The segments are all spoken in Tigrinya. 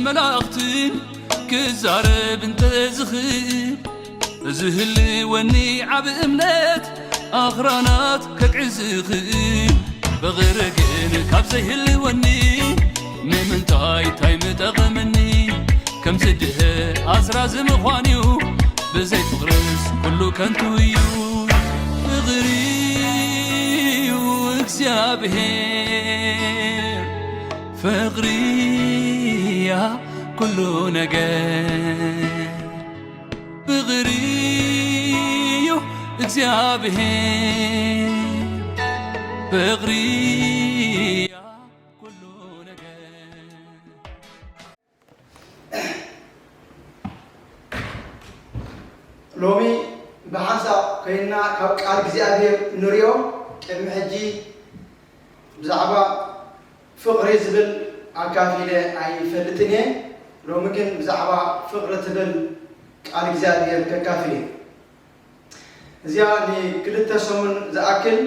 መላእኽትን ክዛረብ እንተዝኽእል፣ እዚ ህልወኒ ዓብ እምነት ኣኽራናት ከግዕዝ ይኽእል። ፍቕሪ ግን ካብ ዘይህልወኒ ንምንታይ ታይ ምጠቐመኒ? ከም ዝድሀ ኣስራዚ ምዃን'ዩ፣ ብዘይ ፍቕርስ ኩሉ ከንቱ እዩ። ፍቕሪ'ዩ እግዚኣብሔር፣ ፍቕሪ'ያ ኩሉ ነገር። ፍቕሪ'ዩ እግዚኣብሔር፣ ፍቕሪ'ያ ኩሉ ነገር። ሎሚ ብሓንሳብ ኮይንና ካብ ቃል እግዚኣብሔር ንሪኦ። ቅድሚ ሕጂ ብዛዕባ ፍቕሪ ዝብል ኣካፊለ ኣይፈልጥን እየ። ሎሚ ግን ብዛዕባ ፍቕሪ ትብል ቃል እግዚኣብሔር ከካፍል እየ። እዚኣ ንክልተ ሰሙን ዝኣክል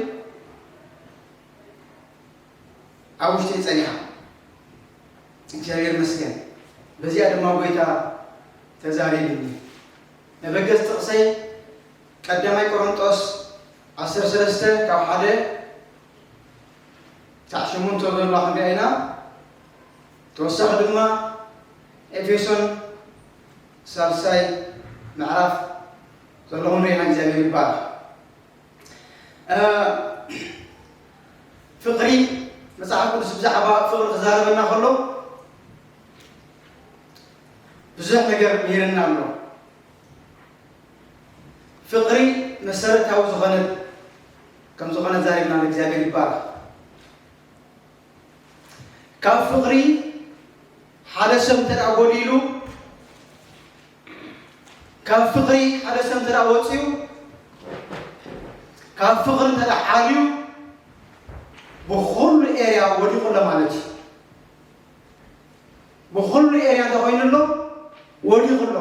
ኣብ ውሽጢ ጸኒሓ። እግዚኣብሔር ይመስገን። በዚኣ ድማ ጎይታ ተዛሪብኒ። መበገስ ጥቕሰይ ቀዳማይ ቆሮንጦስ ዓሰርተ ሰለስተ ካብ ሓደ ክሳዕ ሸሞንተ ዘሎ ክንሪኣ ኢና። ተወሳኺ ድማ ኤፌሶን ሳልሳይ ምዕራፍ ዘሎ ክንሪኣ ኢና። እግዚኣብሔር ይባረኽ። እ፣ ፍቕሪ፣ መጽሓፍ ቅዱስ ብዛዕባ ፍቕሪ ክዛረበና ከሎ ብዙሕ ነገር ምሂርና ኣሎ። ፍቕሪ መሰረታዊ ዝኾነ ከም ዝኾነ ዛሪብና፣ እግዚኣብሔር ይባረኽ። ካብ ፍቕሪ ሓደ ሰብ እንተ ደኣ ጎዲሉ፣ ካብ ፍቕሪ ሓደ ሰብ እንተ ደኣ ወጺኡ፣ ካብ ፍቕሪ እንተ ደኣ ዓልዩ፣ ብኹሉ ኤርያ ወዲቑ ኣሎ ማለት እዩ። ብኹሉ ኤርያ እንተ ኮይኑ ኣሎ፣ ወዲቑ ኣሎ።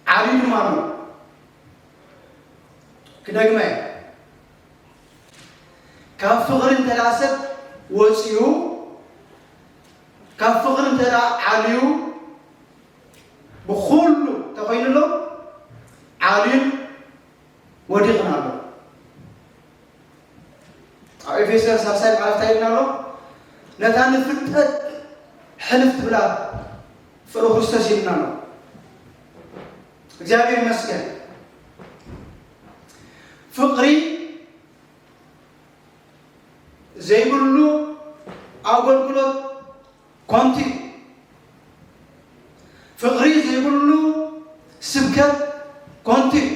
ዓብዩ ድማ ኣሎ። ክደግመ እየ። ካብ ፍቕሪ እንተ ደኣ ሰብ ወፂኡ፣ ካብ ፍቕሪ እንተ ደኣ ዓልዩ፣ ብኹሉ ተኾይኑ ኣሎ፣ ዓልዩን ወዲቕን ኣሎ። ኣብ ኤፌሶን ሳልሳይ ምዕራፍ እንታይ ይብልና ኣሎ? ነታ ንፍልጠት ሕልፍ ትብላ ፍቕሪ ክርስቶስ ይብልና ኣሎ። እግዚኣብሔር ይመስገን። ፍቕሪ ዘይብሉ ኣገልግሎት ኮንቱ እዩ። ፍቕሪ ዘይብሉ ስብከት ኮንቱ እዩ።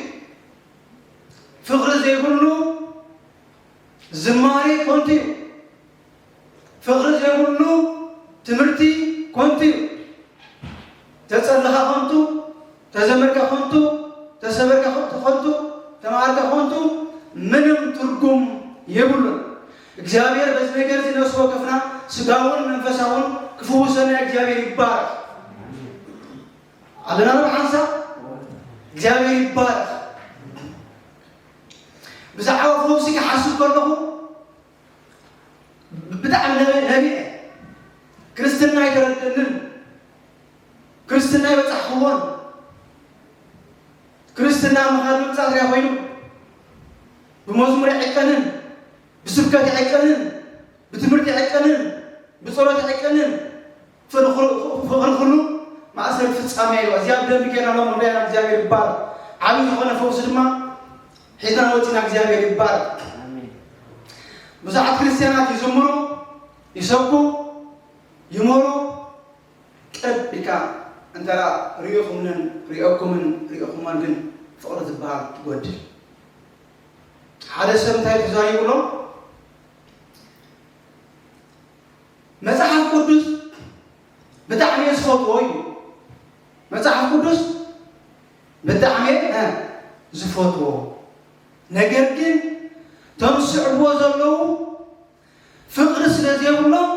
ፍቕሪ ዘይብሉ ዝማሬ ኮንቱ እዩ። ፍቕሪ ዘይብሉ ትምህርቲ ኮንቱ እዩ። ተጸለኻ ኮንቱ፣ ተዘመርካ ኮንቱ፣ ተሰበርካ ኮንቱ፣ ተማሃርካ ኮንቱ፣ ምንም ትርጉም የብሉን። እግዚኣብሔር በዚ ነገር እዚ ነፍሲ ወከፍና ስጋውን መንፈሳውን ክፍውሰና እግዚኣብሔር ይባረክ። ኣለና ዶ ሓንሳብ? እግዚኣብሔር ይባረክ። ብዛዕባ ፈውሲ ክሓስብ ከለኹ ብጣዕሚ ነቢ-፣ ነቢዐ። ክርስትና ኣይተረድእንን። ክርስትና ኣይበጻሕክዎን። ክርስትና ምኻድ ምምጻእ ጥራይ ኮይኑ፣ ብመዝሙር ኣይዕቀንን፣ ብስብከት ኣይዕቀንን፣ ብትምህርቲ ኣይዕቀንን፣ ብጸሎት ኣይዕቀንን። ፍቕሪ ኩሉ፣ ፍቕሪ ኩሉ ማእሰርቲ ፍጻሜ እዩ። እዚኣ ብደንቢ ጌርና ሎም ንሪኣ ኢና። እግዚኣብሔር ይባረክ። ዓብዪ ዝኾነ ፈውሲ ድማ ሒዝና ወፂና። እግዚኣብሔር ይባረክ። ኣሜን። ብዙሓት ክርስትያናት ይዝምሩ፣ ይሰብኩ፣ ይምህሩ። ቅርብ ኢልካ እንተ ሪኢኹምንን ሪኦኩምን ሪኦኩማን ግን ፍቕሪ ዝበሃል ትጎድል። ሓደ ሰብ እንታይ ተዛሪቡ ኣሎ? መጽሓፍ ቅዱስ ብጣዕሚ እየ ዝፈትዎ እዩ። መጽሓፍ ቅዱስ ብጣዕሚ እየ፣ እ፣ ዝፈትዎ። ነገር ግን እቶም ዝስዕብዎ ዘለዉ ፍቕሪ ስለ ዘይብሎም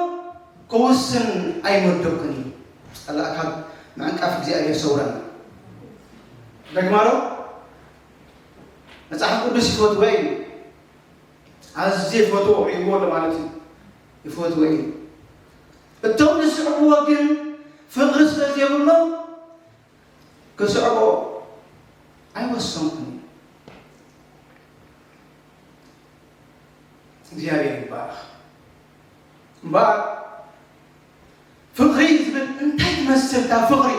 ክውስን ኣይመደብኩን እዩ። ጸላእ ካብ ምዕንቃፍ እግዚኣብሔር ሰውረና። ደግማ ዶ? መጽሓፍ ቅዱስ ይፈትዎ እዩ። ኣዝየ ይፈትዎ፣ ሪእዎ ኣሎ ማለት እዩ። ይፈትዎ እዩ። እቶም ዝስዕብዎ ግን ፍቕሪ ስለ ዘይብሎም ክስዕቦ ኣይወሰንኩን። እግዚኣብሔር ይባረኽ። እምበኣር ፍቕሪ ዝብል እንታይ ትመስል እታ ፍቕሪ?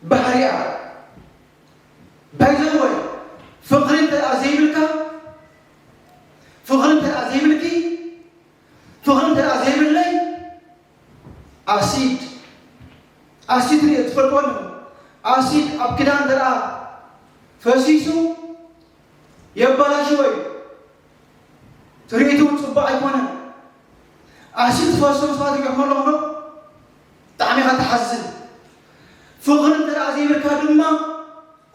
ባህሪኣ። ባይዘወይ ፍቕሪ እንተ ደኣ ዘይብልካ፣ ፍቕሪ እንተ ደኣ ዘይብልኪ፣ ፍቕሪ እንተ ደኣ ዘይብለይ፣ ኣሲድ፣ ኣሲድ ትፈልጥዎ ኣለኹም። ኣሲድ ኣብ ክዳን እንተ ደኣ ፈሲሱ የባላሽዎ እዩ። ትርኢቱ እውን ጽቡቕ ኣይኮነን። ኣሲድ ዝፈሶም ሰባት ይገርመሎም ዶ? ብጣዕሚ ኢኻ ትሓዝን። ፍቕሪ እንተ ደኣ ዘይብልካ ድማ፣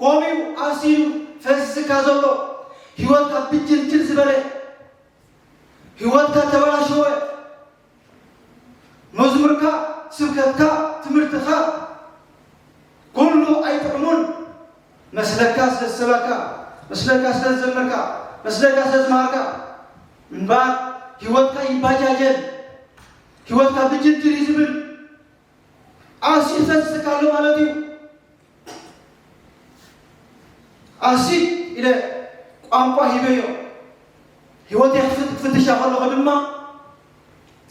ከምኡ ኣሲድ ፈሲስካ ዘሎ፣ ህይወትካ ብጅልጅል ዝበለ፣ ህይወትካ ተበላሸወ። መዝሙርካ፣ ስብከትካ፣ ትምህርትኻ፣ ኩሉ ኣይጥዕሙን። መስለካ ስለ ዝሰበካ፣ መስለካ ስለ ዝዘመርካ፣ መስለካ ስለ ዝመሃርካ፣ እምበኣር ህይወትካ ይባጃጀል፣ ህይወትካ ብጅልጅል እዩ ዝብል። ኣሲድ ፈሲስካ ኣሎ ማለት እዩ። ኣሲድ ኢለ ቋንቋ ሂበዮ። ህይወተይ ክፍት-፣ ክፍትሻ ከለኹ ድማ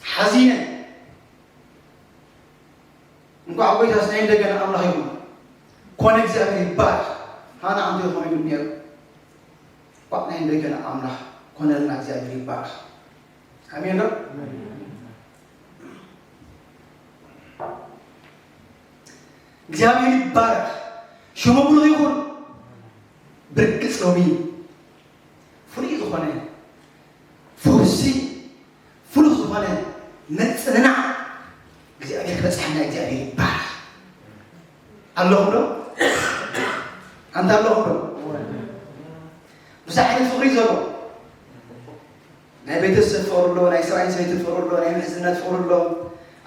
ሓዚነ። እንኳዕ ጎይታስ ናይ እንደገና ኣምላኽ ይኹን። ኮነ እግዚኣብሔር ይባረኽ። ሃና ኣንተ ይኾነ ግን ነይሩ። እንኳዕ ናይ እንደገና ኣምላኽ ኮነልና እግዚኣብሔር ይባረኽ። ኣሜን ዶ? እግዚኣብሔር ይባረኽ። ሽሙ ብሩኽ ይኹን። ብርግጽ ሎሚ ፍሉይ ዝኾነ ፈውሲ፣ ፍሉይ ዝኾነ ምጽንናዕ እግዚኣብሔር ክበጽሐና እግዚኣብሔር ይባረኽ። ኣለኹም ዶ? ኣንታ ኣለኹም ዶ? ብዙሕ ዓይነት ፍቕሪ እዩ ዘሎ። ናይ ቤተሰብ ፍቕሪ ኣሎ፣ ናይ ሰብኣይን ሰበይትን ፍቕሪ ኣሎ፣ ናይ ምሕዝነት ፍቕሪ ኣሎ፣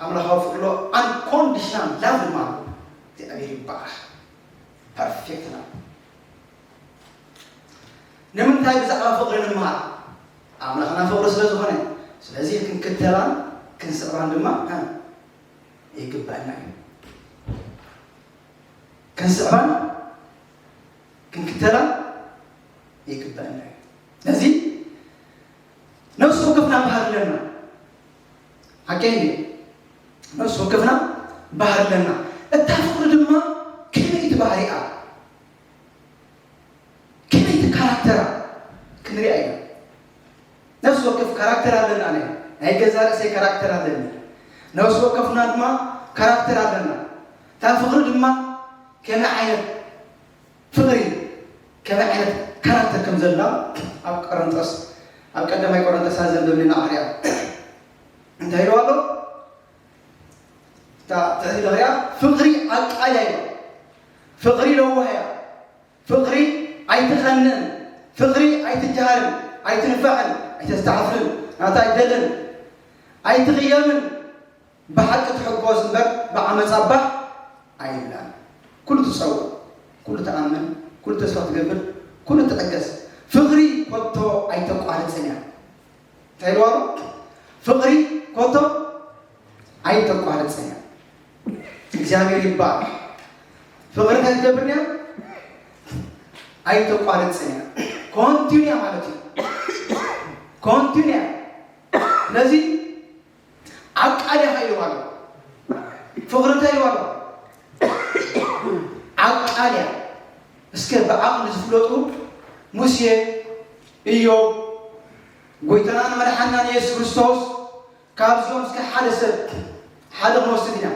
ኣምላኻዊ ፍቕሪ ኣሎ፣ ኣንኮንዲሽናል ላቭ ድማ ኣሎ። እግዚኣብሔር ይባረኽ። ፐርፌክት ላቭ። ንምንታይ ብዛዕባ ፍቕሪ ንመሃር? ኣምላኽና ፍቕሪ ስለ ዝኾነ። ስለዚ ክንክተላን ክንስዕባን ድማ፣ እ፣ ይግባአና እዩ። ክንስዕባን ክንክተላን ይግባአና እዩ። ስለዚ ነፍሲ ወከፍና ባህሪ ኣለና። ሓቀይ እዩ። ነፍሲ ወከፍና ባህሪ ኣለና። እታ ፍቕሪ ድማ ከመይ ትባህሪኣ? ከመይ እቲ ካራክተራ ክንሪኣ ኢና። ነፍሲ ወከፍ ካራክተር ኣለና። ኣነ ናይ ገዛ ርእሰይ ካራክተር ኣለኒ። ነፍሲ ወከፍና ድማ ካራክተር ኣለና። እታ ፍቕሪ ድማ ከመይ ዓይነት ፍቕሪ፣ ከመይ ዓይነት ካራክተር ከም ዘላ ኣብ ቆሮንቶስ፣ ኣብ ቀዳማይ ቆሮንቶስ ዘንብብ ኢና ኣኽርያ። እንታይ ኢልዋ ኣሎ? እታ ትሕቲ ተኽርያ ፍቕሪ ኣቃልያ እዩ። ፍቕሪ ለዋህ እያ። ፍቕሪ ኣይትቐንእን። ፍቕሪ ኣይትጀሃርን፣ ኣይትንፋዕን፣ ኣይተስተዓፍርን፣ ናታ ኣይትደልን፣ ኣይትቕየምን። ብሓቂ ትሕጎስ እምበር ብዓመፃ ባህ ኣይብላን። ኩሉ ትፀውዕ፣ ኩሉ ትኣምን፣ ኩሉ ተስፋ ትገብር፣ ኩሉ ትዕገስ። ፍቕሪ ኮቶ ኣይተቋርፅን እያ። እንታይ ኢልዋ ኣሎ? ፍቕሪ ኮቶ ኣይተቋርፅን እያ። እግዚኣብሔር ይባረክ። ፍቕሪ እንታይ ትገብር እያ? ኣይተቋርፅን እያ። ኮንቲኒያ ማለት እዩ። ኮንቲኒያ። ስለዚ ኣቃልያ ኢልዋ ኣሎ። ፍቕሪ እንታይ ኢልዋ ኣሎ? ኣቃልያ። እስከ ብዓቕሊ ዝፍለጡ ሙሴ፣ ኢዮብ፣ ጎይታናን መድሓናን የሱስ ክርስቶስ፣ ካብዚኦም እስከ ሓደ ሰብ፣ ሓደ ክንወስድ ኢና።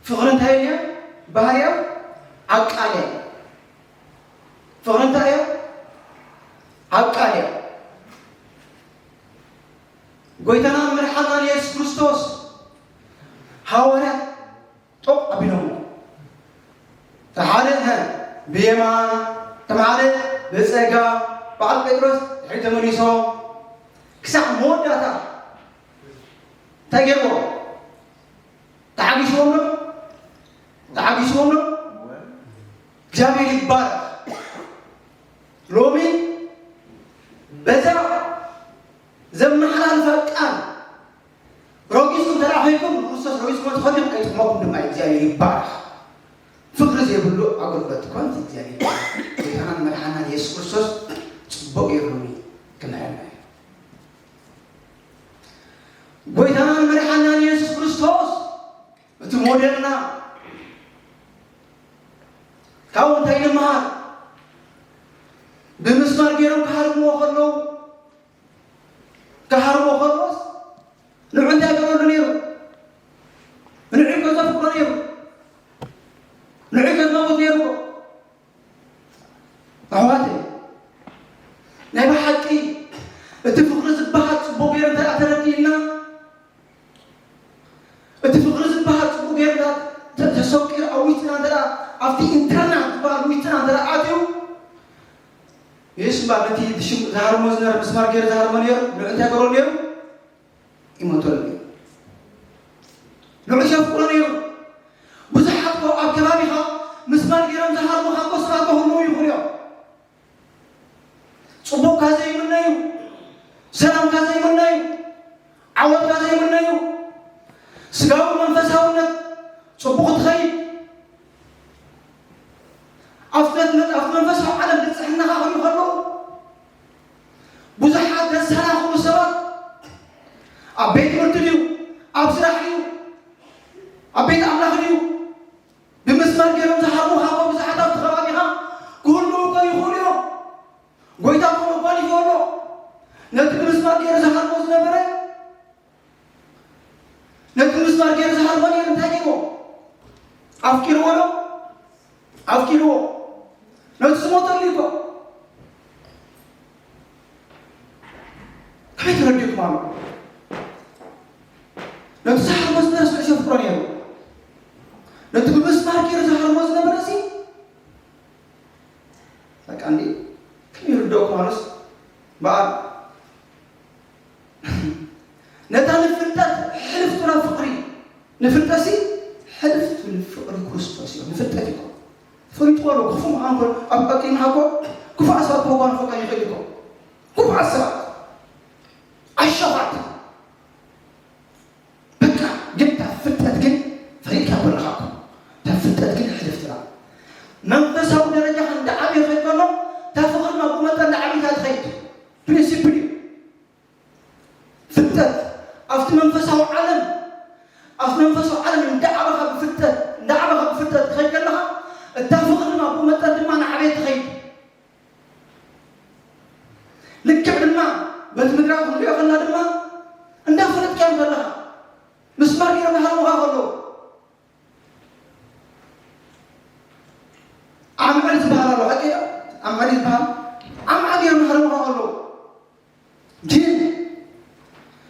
ፍቕሪ እንታይ እያ? ባህርያ ኣቃልያ። ፍቕሪ እንታይ እያ? ኣቃልያ። ጎይታናን መድሓናን የሱስ ክርስቶስ ሃዋርያት ጦቕ ኣቢሎሞ። እቲ ሓደ፣ ሀ፣ ብየማን፣ እቲ ሓደ ብጸጋም፣ በዓል ጴጥሮስ ድሕሪት ተመሊሶም። ክሳዕ መወዳእታ እንታይ ገይርዎ? ተዓጊስዎም ዶ? ተዓጊስዎም ዶ? እግዚኣብሔር ይባረክ። ሎሚ በዛ ዘመሓላልፋ ኣይጥቕመኩም ድማ እግዚኣብሔር ይባረኽ። ፍቕሪ ዘይብሉ ኣገልግሎት እኳ እግዚኣብሔር ይባረኽ። ጎይታናን መድሓናን የሱስ ክርስቶስ ጽቡቕ ገይሩ ክንሕና እዩ። ጎይታናን መድሓናን የሱስ ክርስቶስ እቲ ሞዴልና ካብኡ እንታይ ንምሃር? ብምስማር ገይሮም ክሃርምዎ ከለዉ፣ ክሃርምዎ ከለዎስ ንዑ እንታይ ገበረሉ ነይሩ? ንዑ እኮ ዘፍቅሮ ነይሩ። ንዑ እኮ ዝመውት ነይሩ እኮ። ኣሕዋተይ፣ ናይ ብሓቂ እቲ ፍቕሪ ዝበሃል ጽቡቕ ገይሩ እንተ ደኣ ተረዲእና፣ እቲ ፍቕሪ ዝበሃል ጽቡቕ ገይሩ እንተ ደኣ ተ-፣ ተሰቂሉ ኣብ ውሽጥና እንተ ደኣ፣ ኣብቲ ኢንተርናል ዝበሃል ውሽጥና እንተ ደኣ ኣትዩ፣ የሱስ እምበኣር ነቲ ብሽም ዝሃርሞ ዝነበረ፣ ምስማር ገይሩ ዝሃርሞ ነይሩ፣ ንዑ እንታይ ገበሮ ነይሩ? ይሞተሉ ነይሩ። ንዑ ዘፍቅሮ ነይሩ። ብዙሓት እኮ ኣብ ከባቢኻ ምስማር ገይሮም ዝሃርሙኻ እኮ ሰባት ክህልዉ ይኽእሉ እዮም። ጽቡቕካ ዘይምነዩ፣ ሰላምካ ዘይምነዩ፣ ዓወትካ ዘይምነዩ፣ ስጋዊ መንፈሳውነት ጽቡቕ ትኸይድ፣ ኣብቲ ነት-፣ ኣብቲ መንፈሳዊ ዓለም ብጽሕናኻ ክሪኡ ከለዉ፣ ብዙሓት ዘሰናኽሉ ሰባት ኣብ ቤት ትምህርቲ ድዩ፣ ኣብ ስራሕ ድዩ፣ ኣብ ቤት ኣምላኽ ድዩ፣ ብምስማር ገይሮም ዝሃርሙኻ እኮ ብዙሓት ኣብቲ ከባቢኻ ክህልዉ እኮ ይኽእሉ እዮም። ጎይታ እኮ መጓኒፉ ኣሎ። ነቲ ብምስማር ገይሩ ዝሃርሞ ዝነበረ፣ ነቲ ብምስማር ገይሩ ዝሃርሞ ነይሩ እንታይ ገይርዎ? ኣፍቂርዎ ዶ? ኣፍቂርዎ። ነቲ ዝሞተሉ እኮ። ከመይ ተረዲእኩም ኣሎ? ነቲ ዝሃርሞ ዝነበረ ስዑ ዘፍቅሮ ነይሩ። ነቲ ብምስማር ገይሩ ዝሃርሞ ዝነበረ ሲ በቃ እንዲ ከመይ ይርድኦኩም ኣሉስ? በኣል ነታ ንፍልጠት ሕልፍ ትብላ ፍቕሪ፣ ንፍልጠትሲ ሕልፍ ትብል ፍቕሪ ክርስቶስ እዩ። ንፍልጠት እዩ። ፈሊጥዎ ኣሎ፣ ክፉእ ምዃኑ እኮ ኣብ ቀቂምካ እኮ ክፉኣት ሰባት ክጓንፉካ ይኽእል እኮ። ክፉኣት ሰባት፣ ኣሸፋት። በቃ ግን እታ ፍልጠት ግን ፈሊጥካ እኮ ኣለኻ እኮ። እታ ፍልጠት ግን ሕልፍ ትብላ። መንፈሳዊ ደረጃኻ እንዳዓበየ ይኸይድ ከሎ፣ እታ ፍቕሪ ድማ ብኡ መጠን እንዳዓበየት እያ ትኸይድ። ፕሪንሲፕል እዩ። ፍልጠት ኣብቲ መንፈሳዊ ዓለም፣ ኣብቲ መንፈሳዊ ዓለም እንዳዓበኻ ብፍልጠት፣ እንዳዓበኻ ብፍልጠት ትኸይድ ከለኻ፣ እታ ፍቕሪ ድማ ብኡ መጠን ድማ እናዓበየት ትኸይድ። ልክዕ ድማ በቲ ምድራዊ ክንሪኦ ከለና ድማ እንዳፈለጥካዮም ከለኻ፣ ምስማር ገይሮም ዝሃርሙኻ ከለዉ፣ ኣምዕል ዝበሃል ኣሎ፣ ሓቂ እዩ። ኣምዕል ዝበሃል፣ ኣምዕል ገይሮም ዝሃርሙኻ ከለዉ፣ ግን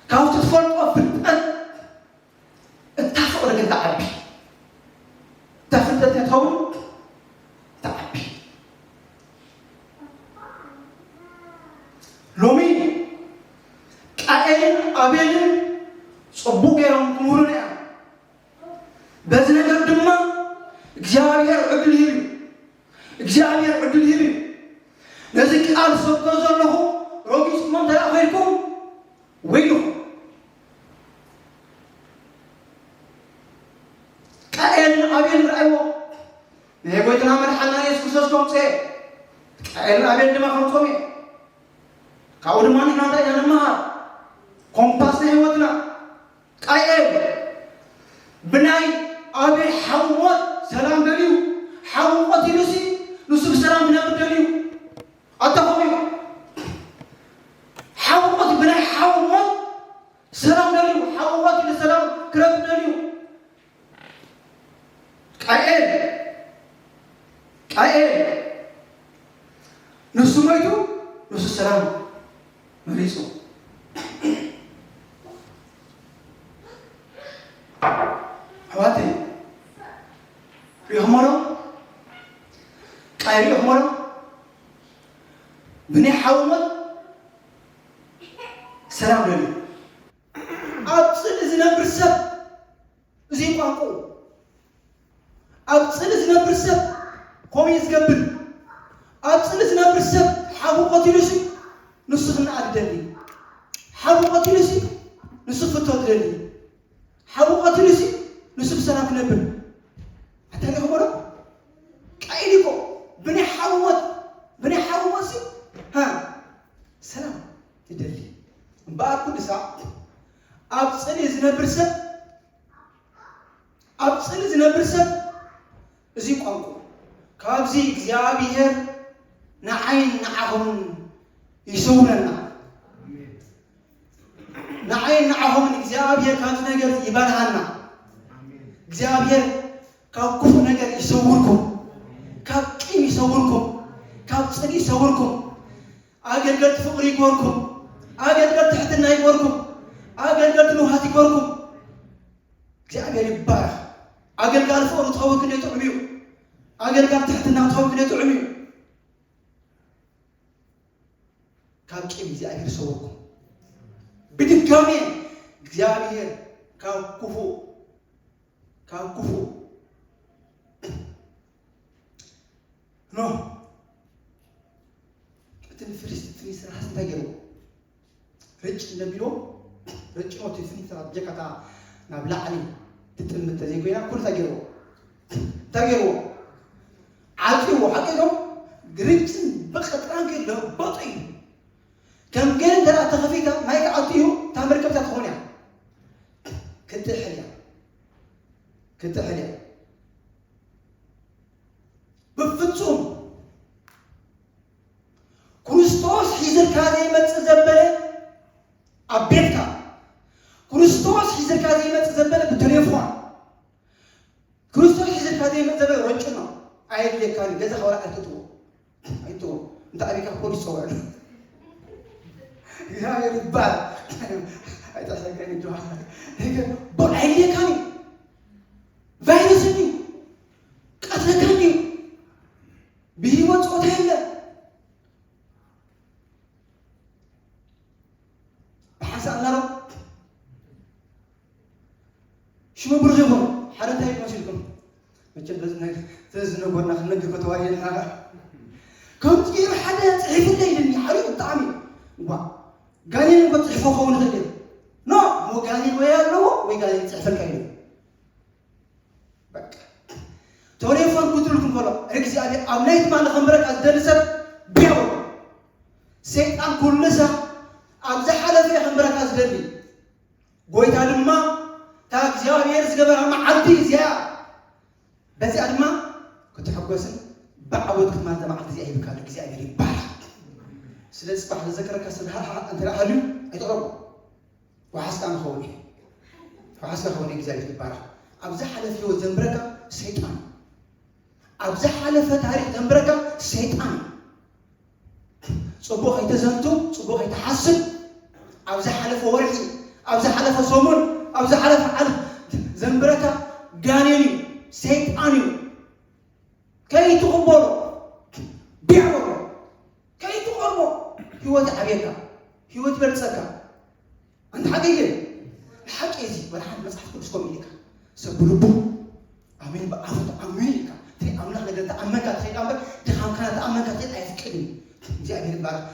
ካብቲ ትፈልጦ ፍልጠት እታ ፍቕሪ ግን ትዓቢ። እታ ፍልጠት እንታይ ትኸውን? ትዓቢ። ሎሚ ቃኤልን ኣቤልን ጽቡቕ ገይሮም ክምህሩና እዮም። በዚ ነገር ድማ እግዚኣብሔር ዕድል ሂቡ እዩ። እግዚኣብሔር ዕድል ሂቡ እዩ። ነዚ ቃል ሰብኮ ዘለኹ ረጊጽኩሞ እንተ ደኣ ኸይድኩም ወይልኹም። ቃኤልን ኣቤልን ረኣይዎ። ናይ ጎይታና መድሓና የሱስ ክርስቶስ ከምጽኤ፣ ቃኤልን ኣቤልን ድማ ከምጾም እየ። ካብኡ ድማ ንሕና እንታይ ኢና ንመሃር? ኮምፓስ ናይ ህይወትና። ቃኤል ብናይ ኣቤል ሓው ሞት ሰላም ደልዩ፣ ሓው ቀቲሉሲ ንሱ ብሰላም ክነብር ደልዩ። ኣታ ኸምኡ እዩ። ሓው ቀቲ-፣ ብናይ ሓው ሞት ሰላም ደልዩ፣ ሓው ቀቲሉ ሰላም ክረክብ ደልዩ። ቃኤል፣ ቃኤል ንሱ ሞይቱ፣ ንሱ ሰላም መሪጹ። ኣሕዋተይ፣ ሪኢኹሞ ዶ? ቃኤል ሪኢኹሞ ዶ? ብናይ ሓው ሞት ሰላም ደልዩ። ኣብ ጽልኢ ዝነብር ሰብ እዚ ቋንቋኡ። ኣብ ጽልኢ ዝነብር ሰብ ከምኡ እዩ ዝገብር። ኣብ ጽልኢ ዝነብር ሰብ ሓው ቀቲሉሲ ንሱ ክነኣድ ይደሊ። ሓው ቀቲሉሲ ንሱ ክፍቶ ይደሊ። ሓው ቀቲሉሲ ንሱ ትነብር ኣታ ዲኹም ዶ? ቃይል እኮ ብናይ ሓዊ ሞት፣ ብናይ ሓዊ ሞት ሲ፣ ሃ፣ ሰላም ይደሊ። እምበኣር ቅዱሳ፣ ኣብ ጽልኢ ዝነብር ሰብ፣ ኣብ ጽልኢ ዝነብር ሰብ፣ እዚ ቋንቋ፣ ካብዚ እግዚኣብሔር ንዓይን ንዓኹምን ይሰውረና። ንዓይን ንዓኹምን እግዚኣብሔር ካብዚ ነገር ይባርሃና። እግዚኣብሔር ካብ ክፉ ነገር ይሰውርኩም፣ ካብ ቂም ይሰውርኩም፣ ካብ ጽልኢ ይሰውርኩም። ኣገልገልቲ ፍቕሪ ይግበርኩም፣ ኣገልገልቲ ትሕትና ይግበርኩም፣ ኣገልገልቲ ንውሃት ይግበርኩም። እግዚኣብሔር ይባረኽ። ኣገልጋሊ ፍቕሪ ትኸውን ክንደይ ጥዑም እዩ። ኣገልጋሊ ትሕትና ትኸውን ክንደይ ጥዑም እዩ። ካብ ቂም እግዚኣብሔር ይሰውርኩም። ብድጋሜ እግዚኣብሔር ካብ ክፉ፣ ካብ ክፉ። ኖ፣ እቲ ንፍልስጥኤም ስራሕስ እንታይ ገይርዎ? ርጭ እንደሚልዎ፣ ርጭ ነው እቲ ፍልስጥኤም ስራሕ ጀካታ ናብ ላዕሊ ትጥምት ተዘይኮይና፣ ኩሉ እንታይ ገይርዎ? እንታይ ገይርዎ? ዓጽዎ፣ ሓቂ ዶ? ርጭን ብቐጥራን ከይለበጡ እዩ። ከም ገለ እንተ ተኸፊታ፣ ማይ ክኣቱ እዩ፣ እታ መርከብ እታ ትኸውን እያ። ክትጥሕል እያ። ክትጥሕል እያ። ብፍጹም ክርስቶስ ሒዝልካ ዘይመጽእ ዘበለ ኣብ ቤትካ፣ ክርስቶስ ሒዝልካ ዘይመጽእ ዘበለ ብቴሌፎን፣ ክርስቶስ ሒዝልካ ዘይመጽእ ዘበለ ሮጭኖ ኣየድልየካን፣ ገዛ ከወራ ኣይትጥዎ፣ ኣይትጥዎ። እንተ ኣቢካ ፖሊስ ጸውዐሉ። እግዚኣብሔር ይባረክ። ኣይተሰገን እንጂ። ብቕ ኣየድልየካን እዩ። ቫይረስ እዩ። ቀትለካን እዩ። ብህይወት ጾታ የለ። ብሓንሳእ እናረብ ሽሙ ብሩኽ ይኹን። ሓደ እንታይ ይመስልኩም? መቸም በዚ ነግ-፣ በዚ ዝነጎርና ክንነግር ከተዋርየና። ከምዚ ገይሩ ሓደ ጽሒፍለይ ኢልኒ። ሓሪፍ ብጣዕሚ። እዋ፣ ጋኔን እኮ ጽሕፎ ክኸውን ይኽእል እዩ። ኖ፣ እሞ ጋኔን ወይ ኣለዎ ወይ ጋኔን ይጽሕፈልካ እዩ። በቃ። ቴሌፎን ክትልኩም ከሎ፣ እግዚኣብሔር ኣብ ናይ ትማሊ ከንብረካ ዝደሊ ሰብ ቢያው። ሰይጣን ኩሉ ሳዕ ኣብ ዝሓለፈ ከንብረካ ዝደሊ። ጎይታ ድማ፣ እታ እግዚኣብሔር ዝገበራ መዓልቲ እዚኣ፣ በዚኣ ድማ ክትሕጎስን ብዓወት ክትማል እዛ መዓልቲ እዚኣ ይብካ ኣሎ። እግዚኣብሔር ይባረክ። ስለ ጽባሕ ዝዘከረካ ሰብ ሃ-፣ ሃ-፣ እንተ ደኣ ሃልዩ ኣይተቕረቦ። ወሓስካ ንኸውን እዩ። ወሓስካ ኸውን እዩ። እግዚኣብሔር ይባረክ። ኣብ ዝሓለፈ ህይወት ዘንብረካ ሰይጣን እዩ። ኣብ ዝሓለፈ ታሪክ ዘንብረካ ሰይጣን እዩ። ጽቡቕ ከይተዘንቱ፣ ጽቡቕ ከይትሓስብ፣ ኣብ ዝሓለፈ ወርሒ፣ ኣብ ዝሓለፈ ሰሙን፣ ኣብ ዝሓለፈ ዓመት ዘንብረካ ጋኔን እዩ፣ ሰይጣን እዩ። ከይትቕበሎ፣ ቢዕ በሎ፣ ከይትቐርቦ። ህይወት ይዓብየካ፣ ህይወት ይበልጸካ። ኣንታ ሓቂ ግን፣ ሓቂ እዚ፣ ወላ ሓደ መጽሓፍ ቅዱስ ከምኡ ኢልካ፣ ሰብ ብልቡ ኣሜን፣ ብኣፉ ኣሜን ኢልካ፣ እቲ ኣምላኽ ነገር ተኣመንካ ትኸይድ እምበር፣ ድኻምካ ተኣመንካ ትኸይድ ኣይፍቅድን። እግዚኣብሔር ይባረክ።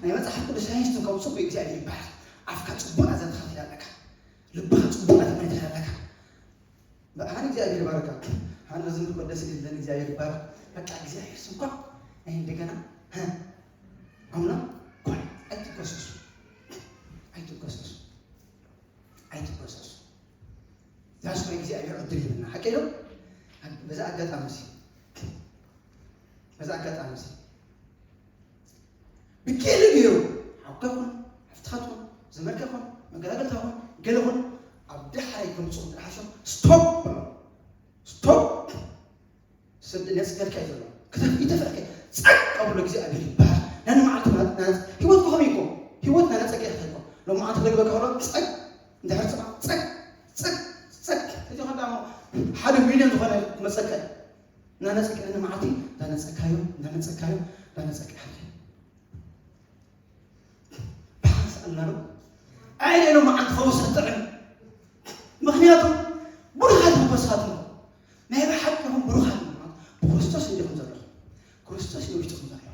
ናይ መጽሓፍ ቅዱስ ሳይንስ ከም ጽቡቅ እግዚኣብሔር ይባረክ። ኣፍካ ጽቡቅ ናዘንትኻ ትኽእል ኣለካ። ልብኻ ጽቡቅ ናዘንትኻ ትኽእል ኣለካ። ብርሃን እግዚኣብሔር ይባረካ። ሃና ዝም ብሎ ደስ ይብለን። እግዚኣብሔር ይባረክ። በቃ እግዚኣብሔር ስም እኳ ናይ እንደገና፣ ሀ፣ ኣምላኽ ኮነ። ኣይትከሰሱ። ኣይትከሰሱ። ኣይትከሰሱ። ዛስ ናይ እግዚኣብሔር ዕድል ይብልና። ሓቂ ዶ? በዛ ኣጋጣሚ እዚ፣ በዛ ኣጋጣሚ እዚ ብገለ ገይሩ ሓውካ ይኹን፣ ሓፍትኻ ትኹን፣ ዘመድካ ይኹን፣ መገላገልታ ይኹን፣ ገለ ይኹን፣ ኣብ ዳሕራይ ከምጽኡ እንድሕር ሓሾም፣ ስቶፕ በሎ። ስቶፕ። ሰብ ነጽገልካ እዩ ዘሎ። ክተፍ-፣ ይተፍዕካ። ጸቅ ኣብሎ እግዚኣብሔር ይባረክ። ነንመዓልቲ ና-፣ ና-፣ ህይወት ከኸም እኮ። ህይወት ናነጸገ ይኸይድ እኮ። ሎመዓልቲ ክደግመካ ከሎ ጸቅ። እንድሕር ጽባሕ ጸቅ፣ ጸቅ፣ ጸቅ። እዚ ኸዳ ሓደ ሚልዮን ዝኾነ ክመጸካ እዩ። እናነጸካ ነንመዓልቲ እንዳነጸካዮ፣ እንዳነጸካዮ፣ እንዳነጸካ ይኸይድ። ብሓንሳእ እናረቡ፣ ዓይነ ኢሎም መዓልቲ ፈውሲ ክጥዕም። ምኽንያቱ፣ ብሩኻት መንፈሳት ነው። ናይ ብሓቂ ኢኹም ብሩኻት ማለት ብክርስቶስ እንዲኹም ዘለኹም። ክርስቶስ እዩ ውሽጥኹም ዘሎ።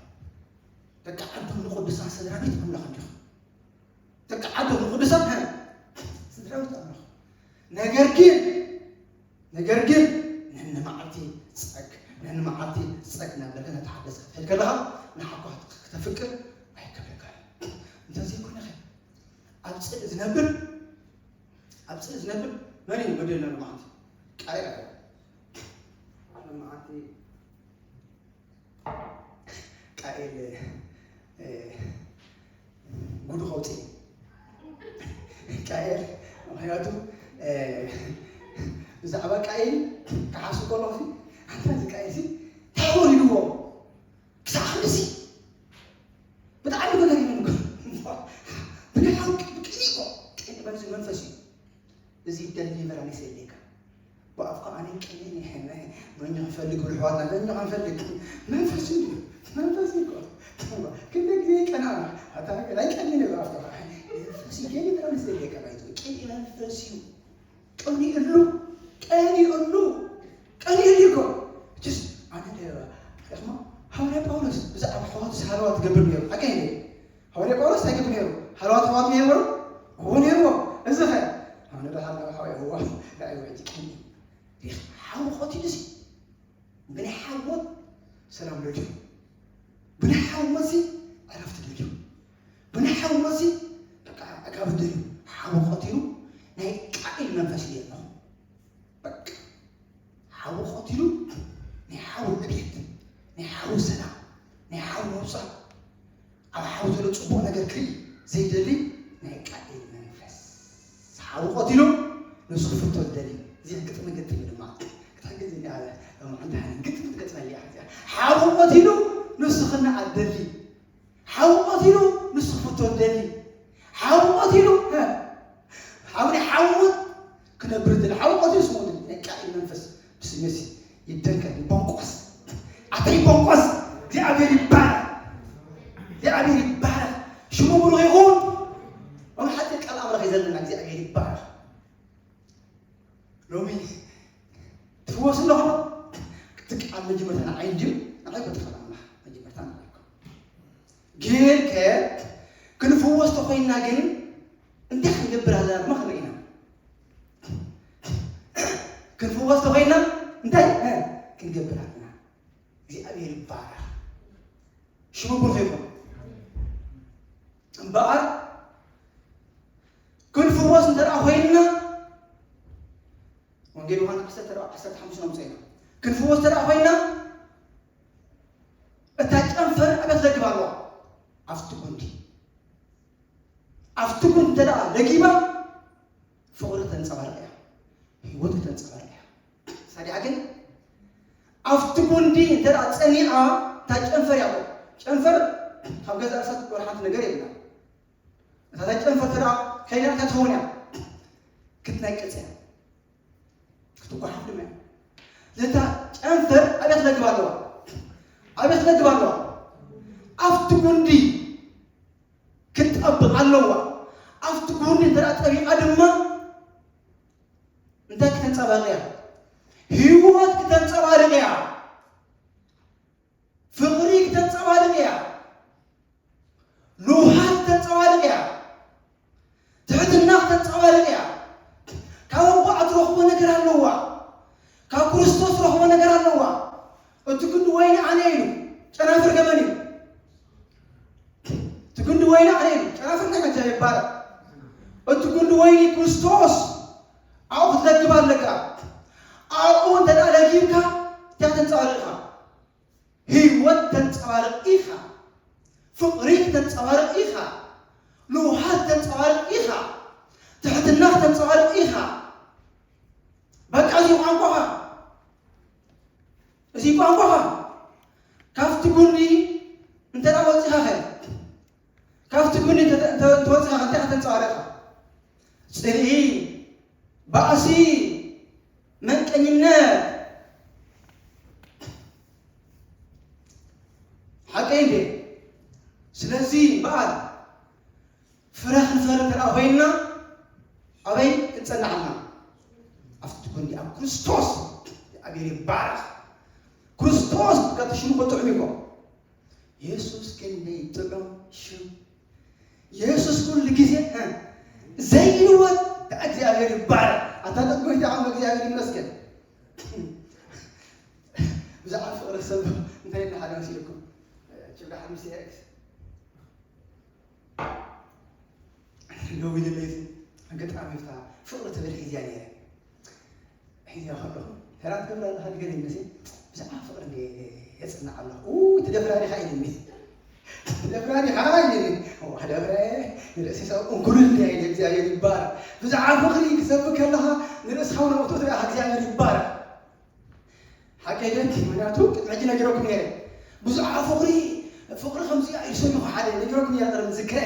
ደቂ ዓዶም ንቅዱሳን ስድራ ቤት ኣምላኽ እንዲኹም። ደቂ ዓዶም ንቅዱሳን፣ ሀ፣ ስድራ ቤት ኣምላኽ። ነገር ግን፣ ነገር ግን ነንመዓልቲ ጸግ ነንመዓልቲ ጸግ እናበልካ ነቲ ሓደስ ክትሕል ከለኻ ንሓኳ ክተፍቅር ኣይከብደካን። እንተዘይኮነ ኸ ኣብ ጽልኢ ዝነብር ኣብ ጽልኢ ዝነብር መን እዩ በደልና ንመዓልቲ ቃየል ኣለ ንመዓልቲ ቃኤል ጉዱ ከውፅእ ቃኤል ምክንያቱ ብዛዕባ ቃኤል ክሓሱ ከለኹ ኣንታ እዚ ቃኤል ሲ እንታይ ወሪድዎ ክሳዕ ክንድሲ ብጣዕሚ ገገሪሙ ብናይ ሓቂ ብቅኒ እኮ ቅኒ መንፈስ እዩ እዚ ደሊቨራንስ የድልየካ ብኣፍካ ኣነ ቀይን መኝ ክንፈልግ ብልሕዋትና መኝ ክንፈልግ መንፈስ እዩ መንፈስ እዩ እኮ ክንደ ግዜ ቀና ኣታ ናይ ቀኒ ነው ኣፍካ መንፈስ እዩ ደሊቨራንስ የድልየካ ማለት ነው ቀይ መንፈስ እዩ ቀኒ እሉ ቀኒ እሉ ቀኒ እሉ እኮ ጅስ ኣነ ደባ እማ ሃዋርያ ጳውሎስ ብዛዕባ ኣሕዋት ሃለዋ ትገብር ነይሩ ኣቀይነ ሃዋርያ ጳውሎስ እንታይ ይገብር ነይሩ? ሃለዋት ኣሕዋት ነይሩ? እዎ ነይርዎ። እዚ ኸ? ኣነ ዶ ሃለዋ ሓወይ እዎ ዳይ ወይ ትቀኒ ዲኽ ሓው ኸቲሉ ሲ ብናይ ሓወት ሰላም ደልዩ ብናይ ሓወት ሲ ዕረፍቲ ደልዩ ብናይ ሓወት ሲ በቃ ዕጋብ ደልዩ ሓው ኸቲሉ ናይ ቃኢል መንፈስ እዩ ኣለኹ በቃ ሓው ቐቲሉ ናይ ሓው ዕቤት ናይ ሓው ሰላም ናይ ሓው መውፃእ ኣብ ሓው ዘሎ ፅቡቕ ነገር ክርኢ ዘይደሊ ናይ ቃኤል መንፈስ ሓው ቐቲሉ ንሱ ክፍቶ ዝደሊ እዚ ግጥሚ ግጥሚ ድማ ክትሕግዝ እንዲኣለ ሎማዓንቲ ሓነ ግጥሚ ትገጥመሊ እያ እዚኣ ሓው ቐቲሉ ንሱ ክነኣ ደሊ ሓው ቀቲሉ ንሱ ክፍቶ ደሊ ሓው ቀቲሉ ሓው ናይ ሓው ሞት ክነብር ደሊ ሓው ቀቲሉ ስሙ ናይ ቃኤል መንፈስ ብስሜሲ ይደንቀል ይቦንቆስ ኣታ ይቦንቆስ እግዚኣብሔር ይባረክ እግዚኣብሔር ይባረክ ሽሙ ብሩክ ይኹን ኦም ሓጢር ቃል ኣምላኽ እዩ ዘለና እግዚኣብሔር ይባረክ ሎሚ ትፍወስ ኣለኹ እቲ ቃል መጀመርታ ንዓይ እንድዩ ንዓይ በተኸል ኣምላኽ መጀመርታ ንዓይኩም ግን ከ ክንፍወስ ተኮይና ግን እንታይ ክንገብር ኣለና ድማ ክንርኢ ኢና ክንፍወስ ተኮይና እንታይ ክንገብር ኣለና እግዚኣብሔር ይባረክ ሽሙ ብሩክ ይኹን እምበኣር ክንፍወስ እንተ ኮይንና ወንጌል ዮሃንስ ዓሰርተ ዓሰርተ ሓሙሽተ ነምፀ ኢና ክንፍወስ እንተ ኮይንና እታ ጨንፈር ኣበይ ትለግብ ኣለዋ ኣብቲ ጉንዲ ኣብቲ ጉንዲ እንተ ለጊባ ፍቕሪ ተንፀባርቕ እያ ህይወት ተንፀባርቕ እያ ሳዲኣ ግን ኣብቲ ጉንዲ እንተ ጸኒዓ እታ ጨንፈር እያ ጨንፈር ካብ ገዛ ርእሳ ትቆል ሓንቲ ነገር የብላ እታ ጨንፈር ተዳ ከይዳ እንታይ ትኸውን እያ ክትነቅጽ እያ ክትጓሓፍ ድማ እያ ለታ ጨንፈር ኣበይ ትለግብ ኣለዋ ኣበይ ትለግብ ኣለዋ ኣብቲ ጉንዲ ክትጠብቕ ኣለዋ ኣብቲ ጉንዲ እንተ ጠቢቓ ድማ እንታይ ክተንጸባርቕ እያ ህይወት ክተንጸባርቕ እያ ፍቕሪ ክተንጸባርቕ እያ ንውሃት ክተንጸባርቕ እያ ትሕትና ክተንጸባርቕ እያ ካብ ኣቦኣ ትረኽቦ ነገር ኣለዋ ካብ ክርስቶስ ትረኽቦ ነገር ኣለዋ እቲ ክንዲ ወይኒ ኣነ ኢሉ ጨናፍር ገመን እዩ እቲ ጉንዲ ወይኒ ኣነ እዩ ጨናፍር ናይ መጃ ይባረክ እቲ ጉንዲ ወይኒ ክርስቶስ ኣብኡ ክትለግብ ኣለካ ኣብኡ እንተ ለጊብካ እንታይ ተንጸባርቕ ኢኻ ህይወት ተንጸባርቕ ኢኻ ፍቕሪ ተንጸባርቕ ኢኻ ንውሃት ተንጸባርቕ ኢኻ ትሕትና ተንጸባርቕ ኢኻ በቃ እዚ ቋንቋኻ እዚ ቋንቋኻ ካብቲ ጉኒ እንተ ወፂኻ ኸ ካብቲ ጉኒ ተወፂኻ እንታይ ተንፀባረኻ ፅርኢ ባእሲ መንቀኝነት ሓቀይ እንዴ ስለዚ በዓል ፍረ ክንፈሪ እንተ ኮይንና ኣበይ ክንጸናዕና ኣብቲ ጎንዲ ኣብ ክርስቶስ እግዚኣብሔር ይባረኽ ክርስቶስ ካብቲ ሽሙ ጥዑም ይኮ የሱስ ክንደይ ጥዑም ሽም የሱስ ኩሉ ግዜ ዘይልወጥ እግዚኣብሔር ይባረኽ ኣታ ጎይታ ኣምላኽ እግዚኣብሔር ይመስገን ብዛዕባ ፍቕሪ ሰብ እንታይ ኢልና ሓደ መሲልኩም? ችብዳ ሓሙሽተ ኤክስ ሎሚ ድለይቱ ኣጋጣሚ ፍታ ፍቕሪ ትብል ሒዝያ ነይረ። ሒዝያ ከለኹ፣ "ተራ ትገብር ኣለኻ?" ገለ ይመስል፣ "ብዛዕባ ፍቕሪ እንደ የጽንዕ ኣለኹ። ኡ፣ ትደፍራ ዲኻ?" ኢልኒ። "ትደፍራ ዲኻ?" ኢልኒ። "እዋ፣ ክደፍራ እየ፣ ንርእሲ ሰብ እንኩልል እየ" ኢለ፣ እግዚኣብሔር ይባረክ። ብዛዕባ ፍቕሪ ክሰብክ ከለኻ፣ ንርእስኻ እውን ኣውጥቶ ኢኻ፣ እግዚኣብሔር ይባረክ። ሓቀይ ድዩ? ምኽንያቱ ቅድሚ ሕጂ ነጊረኩም ነይረ። ብዙሓት ፍቕሪ፣ ፍቕሪ ከምዚ እዩ ኢሉ ሰሚኹ ሓደ ነጊረኩም ነይረ፣ ቅድሚ ዝክረ።